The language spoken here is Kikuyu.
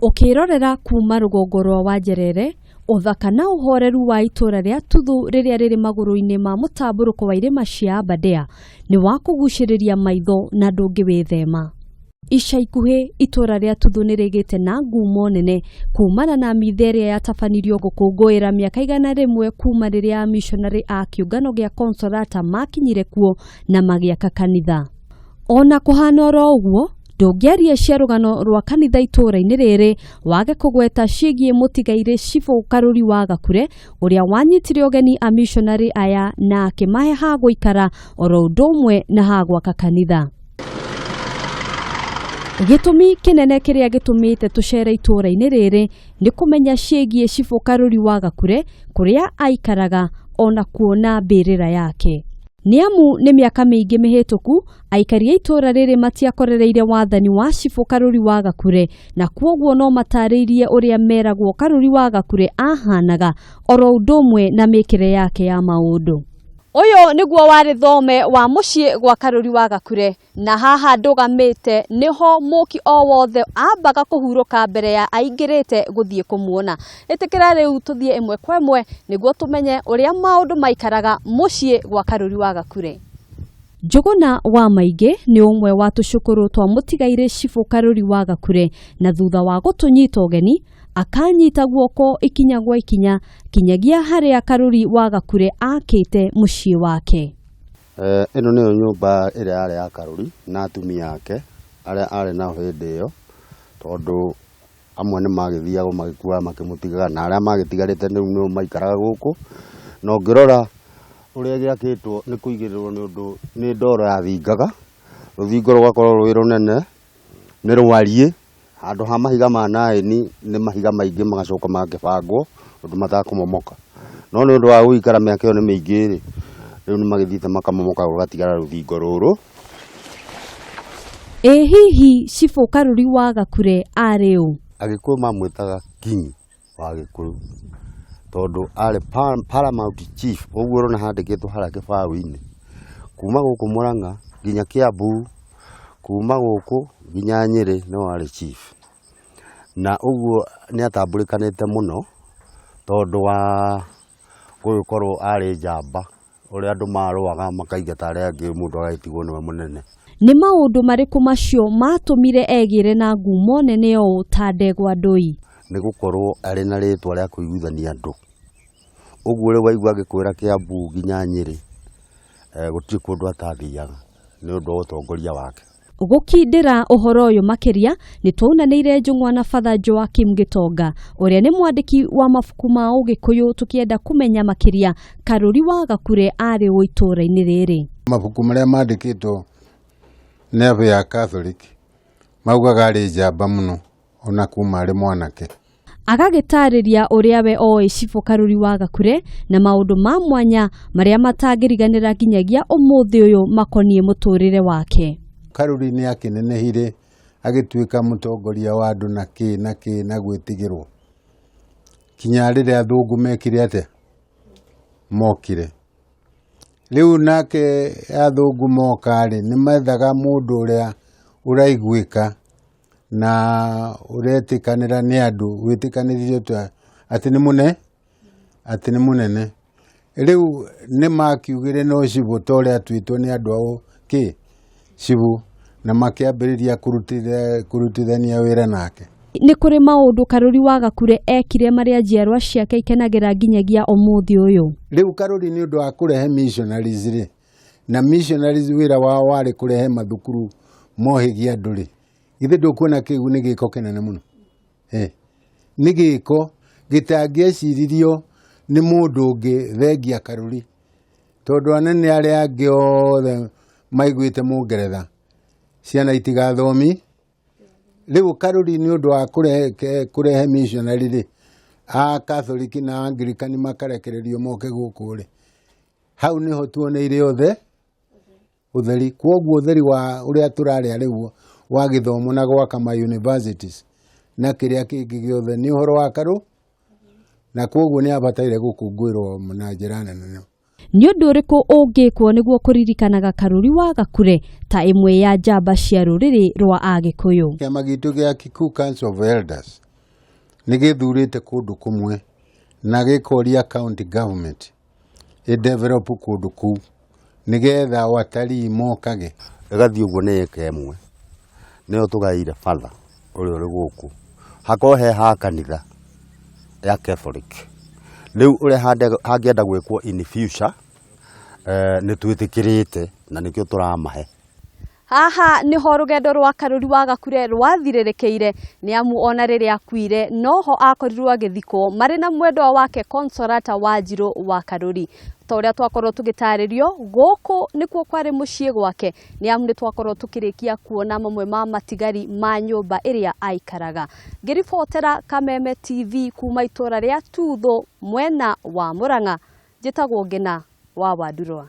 Ũkĩrorera kuma rũgongo rwa Wanjerere, ũthaka na ũhoreru wa itũra rĩa Tuthu rĩrĩa rĩrĩ magũrũ-inĩ ma mũtambũrũko wa irĩma cia Aberdare nĩ wa kũgucĩrĩria maitho na ndũngĩwĩthema. Ica ikuhĩ itũra rĩa Tuthu nĩ rĩgĩte na ngumo nene kumana na mitha ĩrĩa yatabanirio gũkũngũĩra mĩaka 100 kuma rĩrĩa amishonarĩ a kĩũngano gĩa Consolata makinyire kuo na magĩaka kanitha. Ona kũhana oro ũguo, ndũngĩaria cia rũgano rwa kanitha itũũra-inĩ rĩrĩ wage kũgweta ciĩgiĩ mũtigairĩ Cibũ Karũri wa Gakure ũrĩa wanyitire ũgeni amishonarĩ aya na akĩmahe ha gũikara oro ũndũ ũmwe na ha gwaka kanitha. Gĩtũmi kĩnene kĩrĩa gĩtũmĩte tũcere itũũra-inĩ rĩrĩ nĩ kũmenya ciĩgiĩ Cibũ Karũri wa Gakure kũrĩa aikaraga ona kuona mbĩrĩra yake. Nĩ amu nĩ mĩaka mĩingĩ mĩhĩtũku aikari a itũũra rĩrĩ matiakorereire wathani wa Cibũ Karũri wa Gakure na kwoguo no matarĩirie ũrĩa meragwo Karũri wa Gakure ahanaga oro ũndũ ũmwe na mĩkĩre yake ya maũndũ. Ũyũ nĩguo warĩ thome wa mũciĩ gwa Karũri wa Gakure na haha ndũgamĩte nĩho mũki o wothe ambaga kũhurũka mbere ya aingĩrĩte gũthiĩ kũmuona. Ĩtĩkĩra rĩu tũthiĩ ĩmwe kwa ĩmwe nĩguo tũmenye ũrĩa maũndũ maikaraga mũciĩ gwa Karũri wa Gakure. Njũgũna wa Maingĩ nĩ ũmwe wa tũcũkũrũ twa mũtigairĩ Cibũ Karũri wa Gakure na thutha wa gũtũnyita ũgeni akanyita guoko ikinya gwa ikinya kinyagia harĩa Karũri wa Gakure akĩte mũciĩ wake. Ĩno nĩyo nyũmba ĩrĩa yarĩ ya Karũri na atumia ake arĩa arĩ nao hĩndĩ ĩyo, tondũ amwe nĩ magĩthiagwo magĩkuaga makĩmũtigaga na arĩa magĩtigarĩte rĩu nĩo maikaraga gũkũ. Na ũngĩrora ũrĩa gĩakĩtwo nĩ kũigĩrĩrwo nĩ ũndũ nĩ ndoro yathingaga, rũthingo rũgakorwo rwĩ rũnene, nĩ rwariĩ. Handũ ha mahiga ma naĩni nĩ mahiga maingĩ magacoka magakĩbangwo ũndũ matakũmomoka. No nĩ ũndũ wa gũikara mĩaka ĩyo nĩ mĩingĩ rĩ, rĩu nĩ magĩthiĩte makamomoka gũgatigara rũthingo rũrũ. Ĩ hihi Cibũ Karũri wa Gakure arĩ ũ? Agĩkũyũ mamwĩtaga King wa Gĩkũyũ tondũ arĩ paramount chief ũguo ũrona handĩkĩtwo harĩa kĩbaũ-inĩ. Kuma gũkũ Mũrang'a nginya Kĩambu, kuma gũkũ nginya Nyĩrĩ nĩwe warĩ chief. Na ũguo nĩ atambũrĩkanĩte mũno tondũ wa gũgĩkorwo arĩ njamba. Ũrĩa andũ marũaga makaingata arĩa angĩ mũndũ agagĩtigwo nĩwe mũnene. Nĩ maũndũ marĩkũ macio matũmire egĩre na ngumo nene ũũ ta Ndegwa Ndũi? Nĩ gũkorwo arĩ na rĩtwa rĩa kũiguithania andũ. Ũguo rĩu waigua agĩkwĩra Kĩambu nginya Nyĩrĩ, gũtirĩ kũndũ atathiaga nĩ ũndũ wa ũtongoria wake. Gũkindĩra ũhoro ũyũ makĩria nĩ twaunanĩire njũng'wa na Father Joachim Gĩtonga ũrĩa nĩ mwandĩki wa mabuku ma Ũgĩkũyũ tũkĩenda kũmenya makĩria Karũri wa Gakure arĩ ũ itũũra-inĩ rĩrĩ. Mabuku marĩa mandĩkĩtwo nĩ abĩ ya Catholic maugaga arĩ njamba mũno ona kuma arĩ mwanake. Agagĩtarĩria ũrĩa we oĩ Cibũ Karũri wa Gakure na maũndũ ma mwanya marĩa matangĩriganĩra nginyagia ũmũthĩ ũyũ makoniĩ mũtũrĩre wake. Karũri nĩ akĩnenehire agĩtuĩka mũtongoria wa andũ na kĩ na kĩ na gwĩtigĩrwo kinya rĩrĩa athũngũ mekire atĩa mokire. Rĩu nake athũngũ moka rĩ, nĩ methaga mũndũ ũrĩa ũraiguĩka na ũretĩkanĩra nĩ andũ, wĩtĩkanĩrire atĩ nĩ mũne, atĩ nĩ mũnene. Rĩu nĩ makiugire no cibũ ta ũrĩa atuĩtwo nĩ andũ ao kĩ, cibũ, na makĩambĩrĩria kũrutithania wĩra nake. Nĩ kũrĩ maũndũ Karũri wa Gakure ekire marĩa njiarwa ciake ikenagĩra nginyagia ũmũthĩ ũyũ. Rĩu Karũri nĩ ũndũ wa kũrehe missionaries rĩ, na missionaries wĩra wao warĩ kũrehe mathukuru mohĩgie andũ rĩ, githĩ ndũkuona kĩu nĩ gĩko kĩnene mũno? Nĩ gĩko gĩtangĩeciririo nĩ mũndũ ũngĩ thengia Karũri, tondũ anene arĩa angĩ othe maiguĩte mũngeretha ciana itigathomi. Rĩu Karũri nĩ ũndũ wa kũrehe missionary rĩ, a Catholic na Anglican makarekererio moke gũkũ rĩ, hau nĩho tuoneire othe ũtheri. Kwoguo ũtheri wa ũrĩa tũrarĩa rĩu wa gĩthomo na gwaka ma universities na kĩrĩa kĩngĩ gĩothe nĩ ũhoro wa Karũ, na kwoguo nĩ abataire gũkũngũĩrwo na njĩra nene. Nĩ ũndũ ũrĩkũ ũngĩkwo nĩguo kũririkanaga Karũri wa Gakure ta ĩmwe ya njamba cia rũrĩrĩ rwa Agĩkũyũ? Kĩama gitũ gĩa Kikuyu Council of Elders Nĩ gĩthurĩte kũndũ kũmwe na gĩkoria county government ĩ develop kũndũ kũu nĩgetha watalii mokage. Ĩgathiĩ ũguo nĩ ĩka ĩmwe nĩyo tũgaĩire batha ũrĩa ũrĩ gũkũ, hakorwo he ha kanitha ya Catholic. Rĩu ũrĩa hangĩenda gwĩkwo in future nĩ twĩtĩkĩrĩte na nĩkĩo tũramahe. Haha nĩho rũgendo rwa Karũri wa Gakure rwathirĩrĩkĩire nĩ amu ona rĩrĩa akuire noho akorirwo agĩthikwo marĩ na mwendwa wake Consolata Wanjirũ wa Karũri. Ta ũrĩa twakorwo tũgĩtarĩrio gũkũ nĩkuo kwarĩ mũciĩ gwake nĩ amu nĩ twakorwo tũkĩrĩkia kuona mamwe ma matigari ma nyũmba ĩrĩa aikaraga. Ngĩribotera Kameme TV kuma itũra rĩa Tuthũ mwena wa Mũrang'a, njĩtagwo Ngĩna wa Wandurwa.